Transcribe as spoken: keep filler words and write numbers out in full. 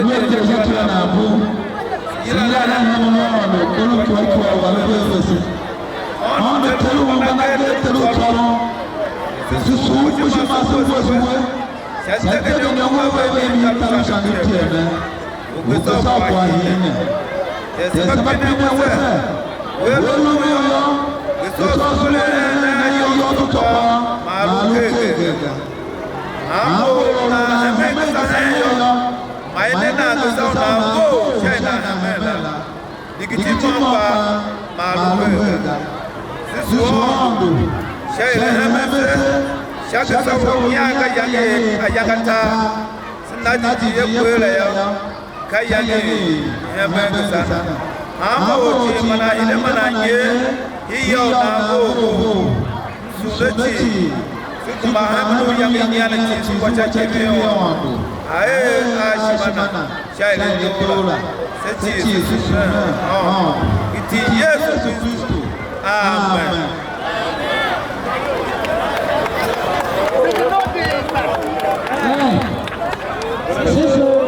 Nyian je sha tera nan bum. Yila nan hen Aôndo, kor u ikyôikyô u a ve ve vese. Aôndo Ter u hemban agee, Ter u tsôron. Se sugh u kpishi man se wuese we. Sha zegenyô u a ve ve mi tar u sha mi tyer ne. U gbe sha u kwagh hii ne. Ter se mba pinen wese. We lu u yô, gbe sha u sugh u eren nen iyol yô, tsô kpaa, man lu ker ker ga. Hanmbo u nan hemen gbe sha hen yô, ma i ne nan gbe sha u nan vough sha i nan hemen la. Digiti môm kpaa ma a lu her ga. Se sugh Aôndo sha er a hemen se, sha gbe sha u nyian ga iyange ayange atar, se na jighjigh ye kper la yô, ka iyange i hemen gbe sha na. Hanmbo or cii man a hide man a nyer, i ya u nan vough vough. Sule cii, se kuma hemen u iyange i nyian ne cii, se kua sha ikyevegh i Aôndo. A er a ishima na sha er a doo la, se cii se sule Aôndo. Iti Yesu Kristu. Amen.